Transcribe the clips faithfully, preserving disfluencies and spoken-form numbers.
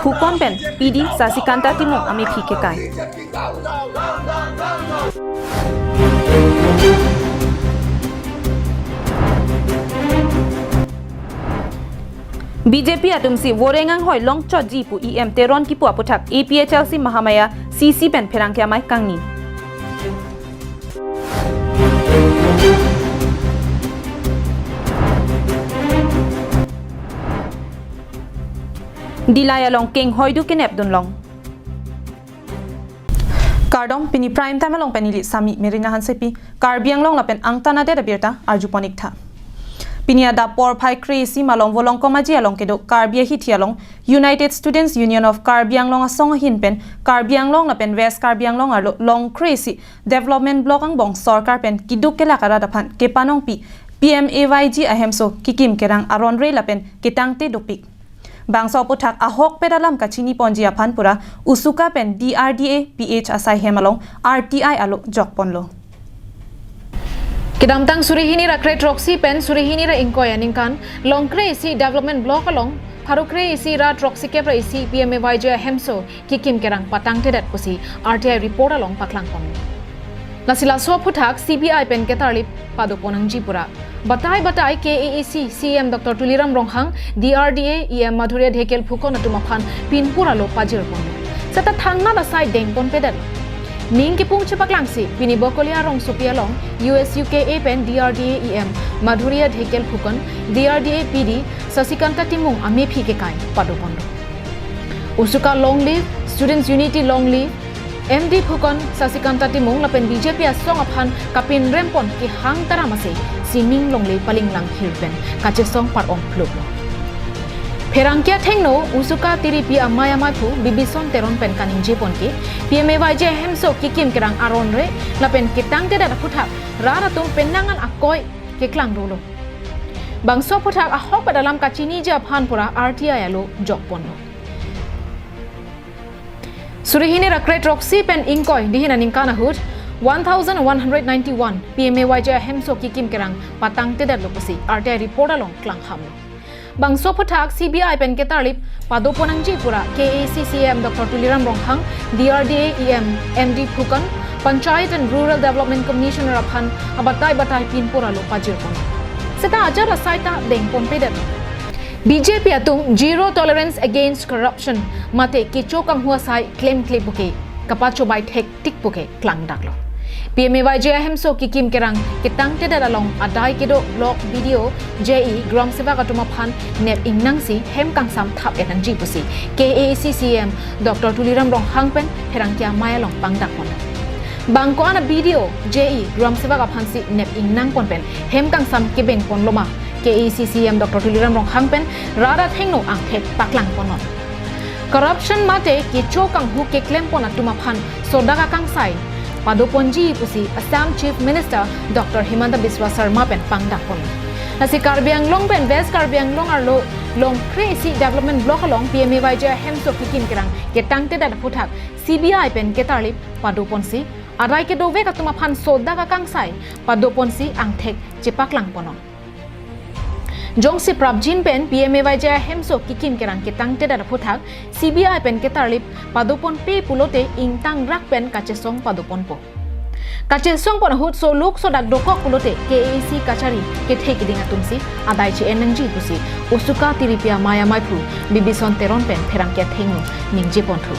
Phukon pen P D Sasikanta Timung amephi kekai. B J P atumsi voreng anghoi longchotji pu E M Teron kipu aputhak A P H L C Mahamaya C C pen pherangke amei kangni. Dillai along kenghoidu kenepdunlong. Kardom, pini Prime Time along pen neli Sami Merina Hansepi, Karbi Anglong lapen angtan adet abirta arjupon-iktha. Pini adap porphai kre-isi malom Volongkom Aji along kedo Karbi ahithi along United Students Union of Karbi Anglong asong ahin pen Karbi Anglong lapen West Karbi Anglong arlo long kre-isi development block angbong sorkar pen keduk kelak arat aphan kepanongpi P M A Y G ahemso kekim kerang aron-re lapen ketangte dopik. Bangso aputhak ahokpet alam kachiniponji aphan pura Usuka pen D R D A P H asai hem along R T I alo jokponlo. Kedamtang suri hini ra kre throksi pen suri hini ra ingkoi aningkan long kre-isi development block along pharo kre-isi ra throksikep ra isi P M A Y G ahemso kekim kerang patangtedet pusi R T I report along paklangpon. Lasi laso aputhak C B I pen ketarlip padopon nangji pura batai batai K A A C C E M Doctor Tuliram Ronghang, D R D A E M Madhurya Dhekial Phukan atum aphan pinpur alo pajirpon. Seta thangnat asai dengponpedet. Ning kepung chepaklangsi pini Bokolia rongsopi along U S U K A pen D R D A E M Madhurya Dhekial Phukan, D R D A P D Sasikanta Timung amephi kekai padoponlo. Usuka long live, Students Unity long live, M D Phukan, Sasikanta Timung lapen B J P asong aphan kapinrempon kehang taram ase sining longle palinglang hirpen kachesong par-ong phluplo. Pherangke athengno Usuka tiripi amei amaiphu Bibison Teron pen kaningjepon ke P M A Y G ahemso kekim kerang aron-re lapen ketangtedet aputhak rat atum penang an akoi keklang rolo. Bangso aputhak ahokpet alam kachiniji aphan pura R T I alo jokponlo. Suri hini ra kre throksi pen ingkoi dihin aningkan ahut one thousand one hundred ninety-one P M A Y G ahemso kekim kerang patangtedetlo pusi R T I report along klangham. Bangso aputhak C B I pen ketarlip padopon nangji pura K A A C C E M Doctor Tuliram Ronghang, D R D A E M M D Phukan, Panchayat and Rural Development Commissioner aphan abatai batai pinpur alo pajirpon. Seta ajat asai ta dengponpedet. B J P atum zero tolerance against corruption mate kecho kanghu asai klemkle puke, kapachobai thektik puke klangdaklo. P M A Y G ahemso kekim kerang ketangtedet along adai kedo block B D O, J E, Gram Sevak atum aphan nep ingnangsi hem kangsam thap-et nangji pusi K A A C C E M Doctor Tuliram Ronghang pen pherangke amei along pangdakpon. Bang ko-an a B D O, J E, Gram Sevak aphansi nep ingnangpon pen hem kangsam kebengponloma, K A A C C E M Doctor Tuliram Ronghang pen rat athengno angthek paklangponnon. Corruption mate kecho kanghu keklempon atum aphan sodak akangsai padoponji pusi Assam Chief Minister Doctor Himanta Biswa Sarma pen pangdakpon. Lasi Karbi Anglong pen West Karbi Anglong arlo long kre-isi development block along P M A Y G ahemso kekim kerang ketangtedet aputhak C B I pen ketarlip padoponsi adai kedovek atum aphan sodak akangsai padoponsi angthek chepaklangponnon. Jongsi prapjin pen P M A Y G ahemso kekim kerang ketangtedet aputhak C B I pen ketarlip padoponpe pulote ingtangrak pen kachesong padoponpo. Kachesongpon ahut soluk sodak dokok pulote K A A C kachari kethe keding atumsi adai che-en nangji pusi Usuka tiripi amei amaiphu Bibison Teron pen pherangke athengno ningjeponthu.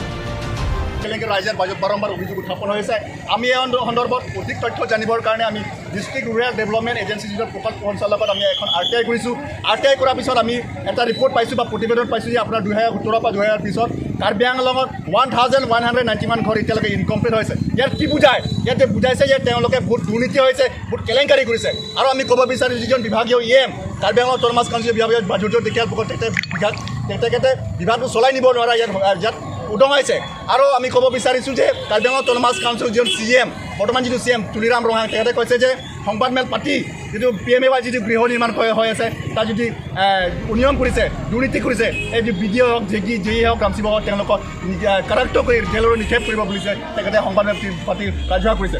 কেলেংকাৰী ৰাইজৰ মাজত বাৰম্বাৰ অভিযোগ উত্থাপন হৈ আছে। আমি এই সন্দ-, সন্দৰ্ভত অধিক তথ্য জানিবৰ কাৰণে আমি ডিষ্ট্ৰিক্ট ৰুৰেল ডেভেলপমেণ্ট এজেঞ্চি যিজন ফ'কাছ পইণ্টছৰ লগত আমি এখন আৰ টি আই কৰিছোঁ। আৰ টি আই কৰাৰ পিছত আমি এটা ৰিপৰ্ট পাইছোঁ বা প্ৰতিবেদন পাইছোঁ যে আপোনাৰ দুহেজাৰ সোতৰ পৰা দুহেজাৰ বিছত কাৰ্বি আংলঙত one thousand one hundred ninety one ঘৰ এতিয়ালৈকে ইনকমপ্লিট হৈছে। ইয়াত কি বুজায়? ইয়াত যে বুজাইছে যে তেওঁলোকে বহুত দুৰ্নীতি হৈছে, বহুত কেলেংকাৰী কৰিছে। আৰু আমি ক'ব বিচাৰিছোঁ যিজন বিভাগীয় ই এম, কাৰ্বি আংলং অট'নমাছ কাউন্সিলৰ বিভাগীয় মাধুৰ্য ঢেকীয়াল ফুকন তেখেতে বিভাগ, তেখেতে বিভাগটো চলাই নিব নোৱাৰা ইয়াত, ইয়াত উদঙাইছে। আৰু আমি ক'ব বিচাৰিছোঁ যে কাৰ্বি আংলং অট'নমাছ কাউন্সিলৰ যিজন চি এম, বৰ্তমান যিটো চি এম তুলিৰাম ৰংহাং, তেখেতে কৈছে যে সংবাদমেল পাতি যিটো পি এম এ ৱাই যিটো গৃহ নিৰ্মাণ হৈ, হৈ আছে, তাত যদি, এ, অনিয়ম কৰিছে, দুৰ্নীতি কৰিছে, এই যে বি ডি অ' হওক, জে ডি, জে ই হওক, গ্ৰাম সেৱক হওক, তেওঁলোকক নি-, এ, কাৰাগাৰত কৰি জেললৈ নিক্ষেপ কৰিব বুলিছে তেখেতে সংবাদমেল পাতি ৰাজহুৱা কৰিছে।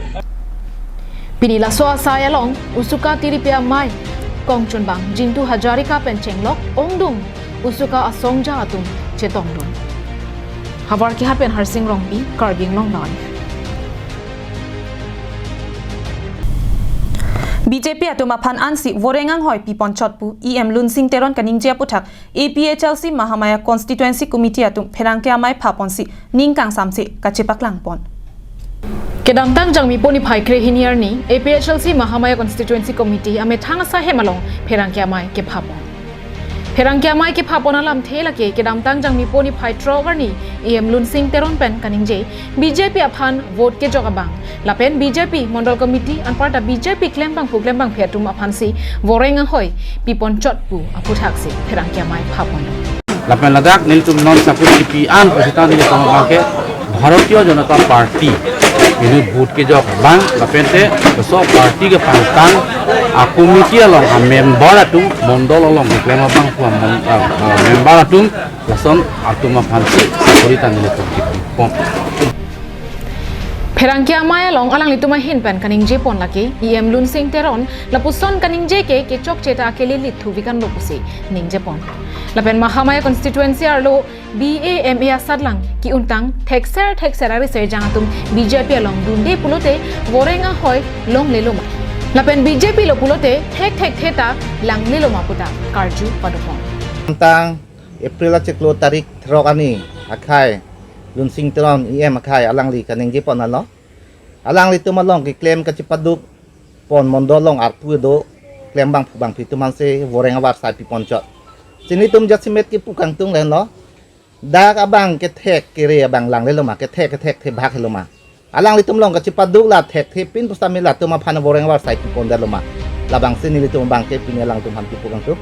Pini laso asai along Usuka tiripi amei kongchunbang Jintu Hazarika pen chenglok ongdung Usuka asongja atum chetongdun. Havar kehat pen Harsing Rongpi, Karbi Anglong Live. B J P atum aphan ansi voreng anghoi pipon chot pu E M Lunsing Teron kaningje aputhak A P H L C Mahamaya Constituency Committee atum pherangke amei phaponsi ning kangsamse kachepaklang pon. Kedamtang Jangmipo niphai krehini arni A P H L C Mahamaya Constituency Committee amethang asai hem along pherangke amei kephapon. Pherangke amei kephapon alamthe lake kedamtang Jangmipo niphai throk arni E M Lunsing Teron pen kaningje B J P aphan vote kejok abang lapen B J P Mondol Committee anparta B J P klembangphu klembangphi atum aphansi voreng anghoi pipon chot pu aputhaksi pherangke amei phapon. Lapen ladak nelitum non sakur kipi an pusita nelitum abangke Bharatiya Janata Party ini vote kejok abang lapente keso party kepangtang a committee along a member atum mondol along keklem abangphu a mon-, a, a, member atum lason atum aphansi sakori ta nelitum kipipon. Pherangke amei along alanglitum ahin pen kaningje pon lake E M Lunsing Teron lapuson kaningje ke kechokche ta akele lithum vikan lo pusi ningje pon. Lapen Mahamaya Constituency arlo B A M A asatlang ki-untang thekser thekser ari serjang atum B J P along dunde pulote voreng anghoi longlelo ma. Lapen B J P lo pulote thek thekthe ta langlelo ma puta karju padopon. Tang April achiklo tarik throk arni akhai Lunsing Teron E M akhai alangli kaningje pon alo. Alanglitum along keklem kachepaduk pon mondol along arpu do klembangphu bangphi atum aphansi voreng avarsai pipon chot. Chini atum jasemet kipu kangtung lelo. Dak abang kethek kere abang langlelo ma, kethek kethek thebak helo ma. Alanglitum along kachepaduk la thekthe pin pusitame latum aphan voreng avarsai pipon detlo ma. Labangsi nelitum abangke pini alangtum aphan kipu kangtung.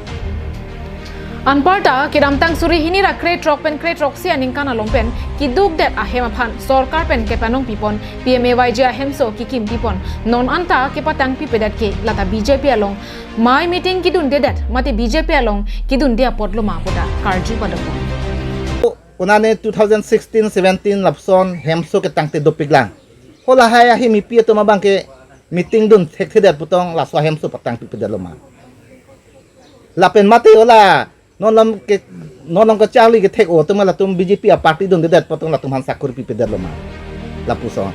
Anparta kedamtang suri hini ra krethrok pen krethroksi aningkan along pen kidukdet ahem aphan sorkar pen kepanong pipon P M A Y G ahemso kikim pipon non anta kepatang pipedet ke lata B J P along mei meeting kidundedet mate B J P along kidunde apotlo ma puta karju padopon. Konane two thousand sixteen seventeen lapuson hemso ketangte dopiklang. Hala hai ahi mipi atum abangke meeting dun thekthedet putong laso hemso patang pipedetlo ma. Lapen mate hala non lam ke, non lam kacharli kethek-o atum latum B J P a party dundedet putong latum aphan sakori pipedetlo ma. Lapuson.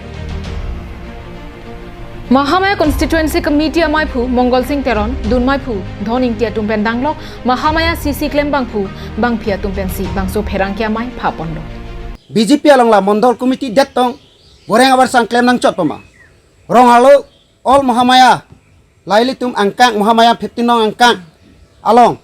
Mahamaya Constituency Committee ameiphu Mongol Sing Teron, dun meiphu Dhon Ingti atum pen danglok Mahamaya C C klembangphu bangphi atum pensi bangso pherangke amei phaponlo. B J P along la Mondol Committee det tong voreng avarsai klem nangchot pama. Rong arlo all Mahamaya, la ilitum angkang Mahamaya fifteen nong angkang along.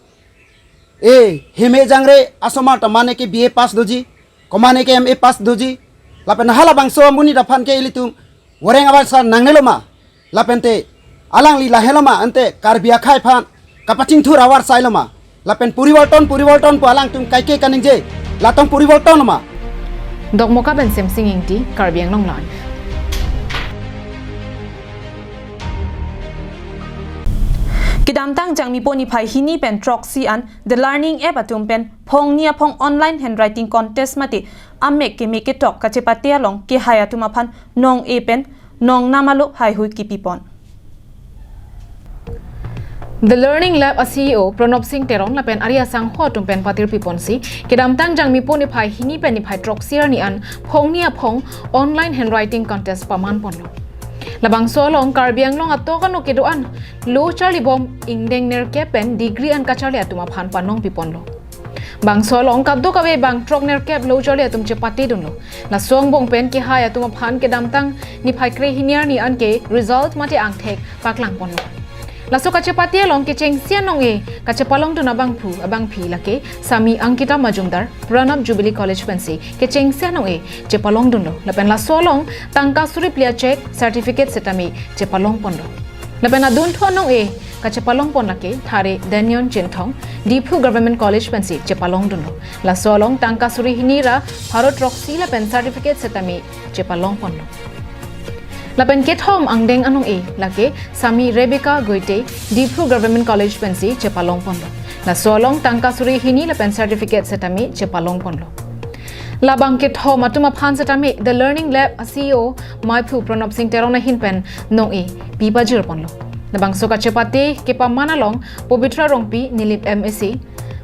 E, heme jangre asomar ta mane ke B A pass doji, komane ke M A pass doji. Lapen halabangso amonit aphan ke ilitum voreng avarsai nangnelo ma. Lapente alangli lahelo ma ante Karbi akhai aphan kapachingthur avarsailo ma. Lapen poriborton, poriborton pu alangtum kaike kaningje. Latong poriborton ma. Dokmoka pen Semsing Ingti, Karbi Anglong Live. Kedamtang Jangmipo niphai hini pen throksi an The Learning App atum pen phongni aphong online handwriting contest mate amek kemek ketok kachepate along kehai atum aphan nong-e pen nong namalo haihui kipipon. The Learning Lab a C E O Pranab Singh Teron lapen ari asangho atum pen patir piponsi kedamtang Jangmipo niphai hini pen niphai throksi arni an phongni aphong online handwriting contest paman ponlo. Labangso along Karbi Anglong atok ano kedo-an lo charlibom ingdeng nerkep pen degree an kacharli atum aphan panong piponlo. Bangso along kadokave bang throk nerkep lo charli atum chepate dunlo. Laso angbong pen kehai atum aphan kedamtang niphai krehini arni an ke result mate angthek paklang ponlo. Laso kachepate along kechengsi anong-e kachepalong dun abangphu abangphi lake Sami Ankita Majumdar, Pranab Jubilee College pensi kechengsi anong-e chepalong dunlo. Lapen laso along tangka suri phli a cheque, certificate setame chepalong ponlo. Lapen adunthu anong-e kachepalong pon lake Thare Daniel Chinthong, Diphu Government College pensi chepalong dunlo. Laso along tangka suri hini ra pharo throksi lapen certificate setame chepalong ponlo. Lapen kethom angdeng anong-e lake Sami Rebecca Goite, Diphu Government College pensi chepalong ponlo. Laso along tangka suri hini lapen certificate setame chepalong ponlo. Labang kethom atum aphan setame The Learning Lab a C E O meiphu Pranab Singh Teron ahin pen nong-e pi pajir ponlo. Labangso kachepate kepaman along Pabitra Rongpi, Nilip M A C,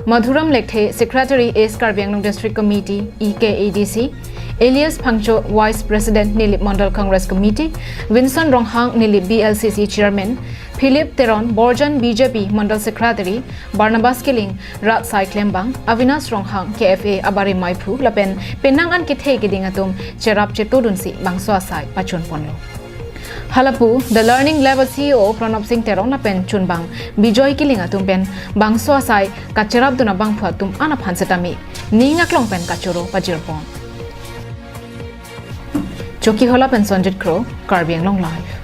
Madhuram Lekthe, Secretary, East Karbi Anglong District Committee, E K A D C, Elias Phangcho, Vice President, Nilip Mandal Congress Committee, Vinson Ronghang, Nilip B L C C Chairman, Philip Teron, Borjan B J P Mandal Secretary, Barnabas Killing, Rat Sai Klembang, Avinash Ronghang, K F A abari maiphu lapen penang an kethe keding atum cherap chetodunsi bangso asai pachunponlo. Halapu, The Learning Lab C E O Pranab Singh Teron lapen chunbang Bijoy Killing atum pen bangso asai kacherapdun abangphu atum an aphan setame ning aklong pen kachoro pajirpon. Chokihola pen Sonjit Kro, Karbi Anglong Live.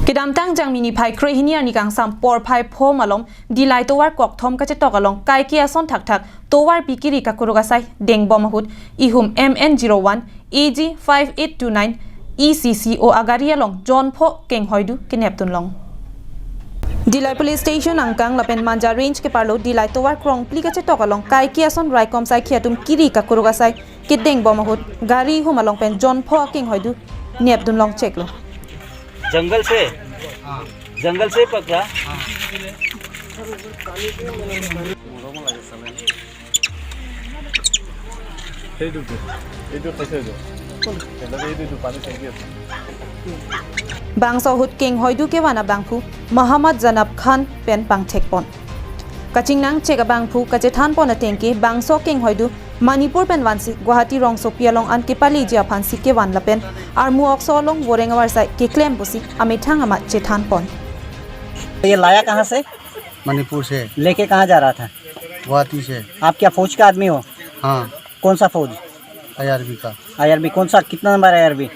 Kedamtang Jangmi niphai krehini arni kangsam porphai pho malom Dillai tovar kokthom kachetok along kaike ason thakthak tovarpi kiri kakuruk asai dengbom ahut ihum M N zero one A G five eight two nine E C C O agari along jonpho kenghoidu kenepdunlong. Dillai Police Station angkang lapen Manja Range keparlo Dillai tovar krongphli kachetok along kaike ason raikom saikhi atum kiri kakuruk asai kedengbom ahut gari ihum along pen jonpho akenghoidu nepdunlong cheklo. जंगल से जंगल से पकड़ा। সেইটো এইটো খাইছে এইটো। এইটো এইটো পানী টেংকি আছে। Bangso ahut kenghoidu kevan abangphu Muhammad Janab Khan pen pangthekpon. Kachingnang chek abangphu kachethanpon atengke bangso kenghoidu Manipur pen vansi Guwahati rongsopi along an kepaleji aphansi kevan lapen armu okso along voreng avarsai keklem pusi amethang amat chethanpon. ये लाया कहाँ से? मणिपुर से। लेके कहाँ जा रहा था? गुवाहाटी से। आप क्या फौज का आदमी हो? हाँ। कौन सा फौज? आईआरबी का। आईआरबी कौन सा, कितना नंबर आईआरबी?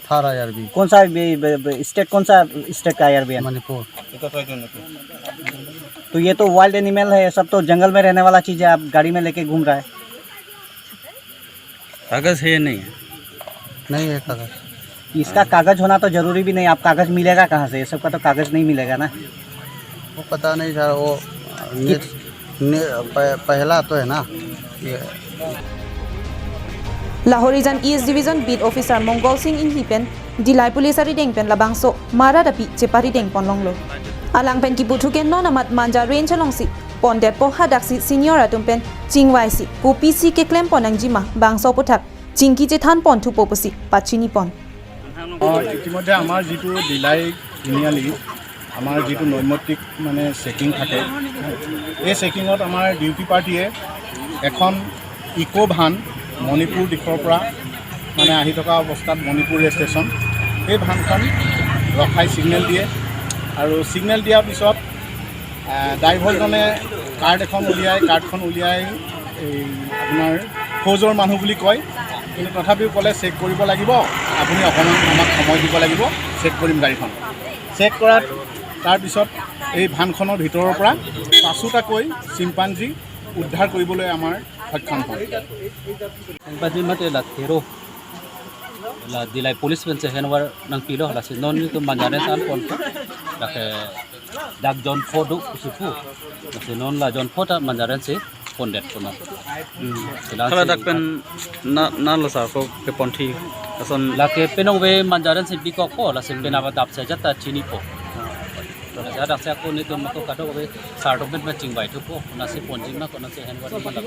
थार आईआरबी। कौन सा स्टेट, कौन सा स्टेट का आईआरबी है? मणिपुर। तो ये तो वाइल्ड एनिमल है, ये सब तो जंगल में रहने वाला चीज है, आप गाड़ी में लेके घूम रहा है। कागज है या नहीं है? नहीं है कागज। इसका कागज होना तो जरूरी भी नहीं, आप कागज मिलेगा कहाँ से? ये सब का तो कागज नहीं मिलेगा ना। वो पता नहीं सर, वो ने, ने, पह, पहला तो है ना। ये Lahorijan East Division Beat Officer Mongol Singh Inghi pen Dillai Police arideng pen labangso marat api cheparidengponlonglo. Alang pen kipu thuke non amat Manja Range alongsi pondetpo, hadaksi senior atum pen chingvaisi kopisi keklempon nangjima bangso aputhak chingki chethanpon thupo pusi pachinipon. অ, ইতিমধ্যে আমাৰ যিটো দিলাই তিনিআলি, আমাৰ যিটো নৈমিত্তিক মানে চেকিং থাকে, এই চেকিঙত আমাৰ ডিউটি পাৰ্টিয়ে এখন ইক' ভান মণিপুৰ দিশৰ পৰা মানে আহি থকা অৱস্থাত মণিপুৰ ৰেল ষ্টেচন, এই ভানখন ৰখাই ছিগনেল দিয়ে আৰু ছিগনেল দিয়াৰ পিছত ড্ৰাইভাৰজনে কাৰ্ড এখন উলিয়াই, কাৰ্ডখন উলিয়াই এই আপোনাৰ ফৌজৰ মানুহ বুলি কয়, কিন্তু তথাপিও ক'লে চেক কৰিব লাগিব, আপুনি অকণমান আমাক সময় দিব লাগিব, চেক কৰিম গাড়ীখন। চেক কৰাত তাৰপিছত এই ভানখনৰ ভিতৰৰ পৰা পাঁচোটাকৈ চিম্পাঞ্জী উদ্ধাৰ কৰিবলৈ আমাৰ সক্ষম হয়। Bajimate la thero la Dillai police pen se henvar nangpilo, lasi non ni to Manja Range an pon, lake dak jonpho do kusupu, lasi non la jonpho ta Manja Range se pondetpo non. Hala dak pen na na lo sa ko ke ponthi ason. Lake penong ve Manja Range se bikokpo, lasi pen aba dap se jata chinipo. Lasi dak se ako ni to mako kadokave sar to pen ma chingvai thupo, lasi ponji ma ko, lasi henvar ma la.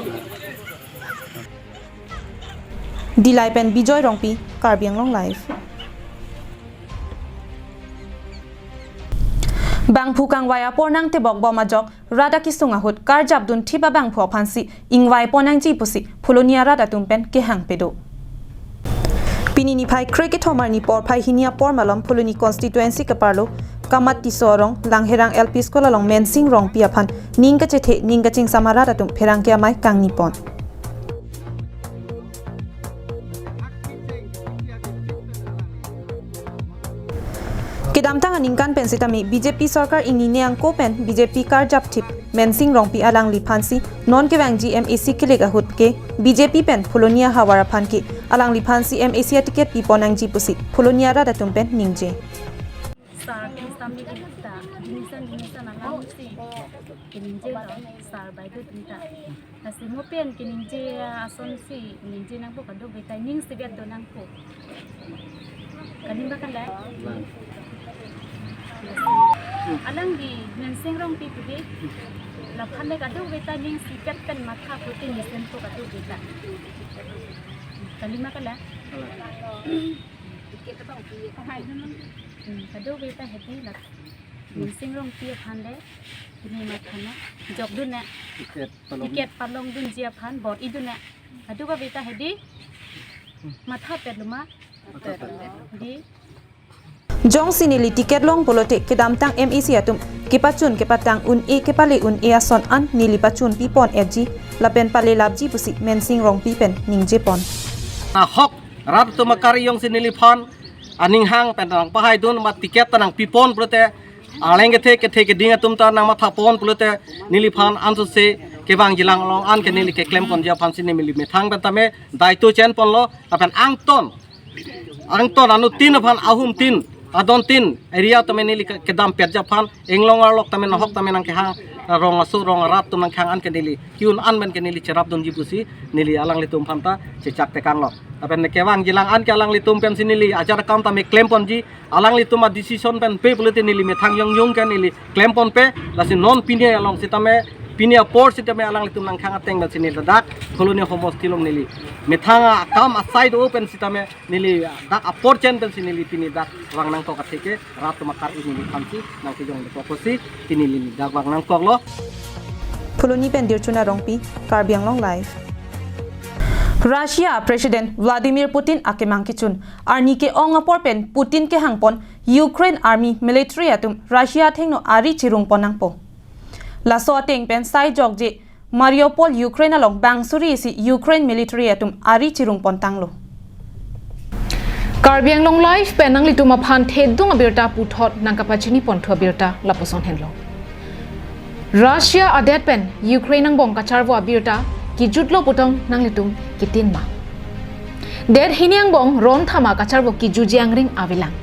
Dillai pen Bijoy Rongpi, Karbi Anglong Live. Bangphu kangvai apor nangtebokbom ajok rat akesung ahut karjapdun thip abangphu aphansi ingvaipon nangji pusi Phulonia rat atum pen kehang pado. Pini niphai kre kethom arni porphai hini apor malom Phuloni constituency keparlo Kamat Tisso arong Langherang L P School along Mensing Rongpi aphan ning kachethe ning kachingsam arat atum pherangke amei kangnipon. Kedamtang aningkan pen sitame B J P sorkar ingnine angko pen B J P karjap thip Mensing Rongpi alangliphansi non kevangji M A C kilik ahut ke B J P pen Phulonia havar aphan ke alangliphansi M A C aticket pipon nangji pusi Phulonia rat atum pen ningje. Sir, kini sambil kita, dinisan dinisan alam si, kini jelo, sir, baik itu kita. Lasi mo pen keningje asonsi ningje nangpo, kadokave timing si bet do nangpo. Kali ba kali? Alangli Mensing Rongpi pu ke, laphan le kadokave ta ning sikat pen matha pute nisempo kadokave ta. Kalima kala. Hmm, kadokave ta hedi la. Mensing Rongpi aphan le, pini matha na jokdun na. Ticket palong. Ticket palongdunji aphan bor-idun na. Kadokave ta hedi matha pet loma. Matha pet. Hedi. Jongsi neli ticket long pulote kedamtang M A C atum kepachun kepatang un-e kepale un-e ason an neli pachun pipon etji lapen palelapji pusi Mensing Rongpi pen ningjepon. Ahok rat atum akari jongsi neliphan aning hang pen nangpahaidun ma ticket ta nangpipon pulote, arleng kethe kethe keding atum ta nangmathapon pulote, neliphan ansose kevang jilang along an ke neli keklemponji aphansi neli methang pen tame daito chenponlo, lapen angton angton anuttin aphan ahumtin adontin area tame neli ke-, kedampetji aphan inglong arlok tame nahok tame nangkehang rong aso rong arat atum nangkehang an ke neli ki-un an pen ke neli cherapdunji pusi neli alanglitum aphan ta chechak tekanglo. Lapen ne kevang jilang an ke alanglitum pensi neli ajat akam tame klemponji, alanglitum a-decision pen pe pulote neli methang jongjong ke neli klemponpe, lasi non pini along sitame, pini apor sitame alanglitum nangkehang ateng pensi neli dak Kholoni homosti along neli methang akam asai do pen sitame neli dak apor chen pensi neli pini dak vang nangkok atheke rat atum akari neliphansi nangkejong dekok pusi pini neli dak vang nangkoklo. Kholoni pen Dirchuna Rongpi, Karbi Anglong Live. Russia President Vladimir Putin akemang kechun arni ke-ong apor pen Putin kehangpon Ukraine Army military atum Russia athengno ari chirungpon nangpo. Laso ateng pen sai jokje Mariupol Ukraine along bang suri isi Ukraine military atum ari chirungpon tanglo. Karbi Anglong Live pen nanglitum aphan thedung abirta puthot nangkapachini ponthu abirta lapuson henlo. Russia adet pen Ukraine angbong kacharvo abirta kijutlo putong nanglitum kitin ma? Det hini angbong ron thama kacharvo kijuji angring avelang.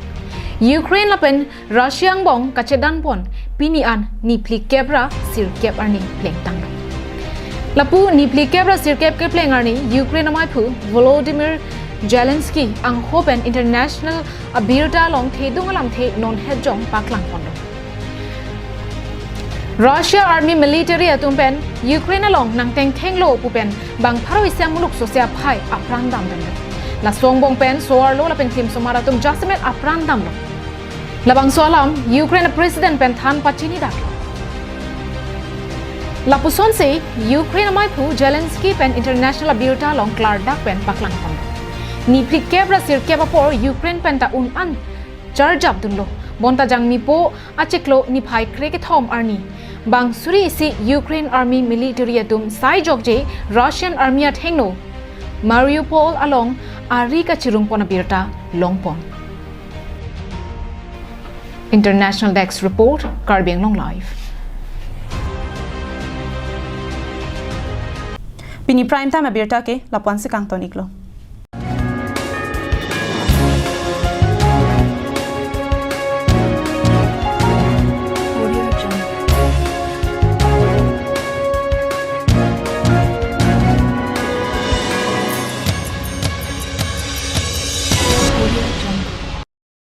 Ukraine lapen Russia angbong kachedanpon pini an niphli kep ra sirkep arni plengtanglo. Lapu niphli kep ra sirkep kepleng arni Ukraine amaiphu Volodymyr Zelensky angho pen international abirta along thedung alamthe non hetjong paklangponlo. Russia Army military atum pen Ukraine along nangtengthenglo pu pen bang pharo isi amuluk sose aphai apran damdunlo. Laso angbong pen so-arlo lapen klim osomar atum jasemet apran damlo. Labangso alam Ukraine President pen than pachini daklo. Lapusonsi Ukraine amaiphu Zelensky pen international abirta along klardak pen paklangponlo. Niphli kep ra sirkep apor Ukraine pen ta un an charjapdunlo. Bonta jangmipo achiklo niphai krekethom arni bang suri isi Ukraine Army military atum sai jokje Russian Army athengno Mariupol along ari kachirungpon abirta longpon. International Desk Report, Karbi Anglong Live. Pini Prime Time abirta ke lapu-ansi kangton-iklo.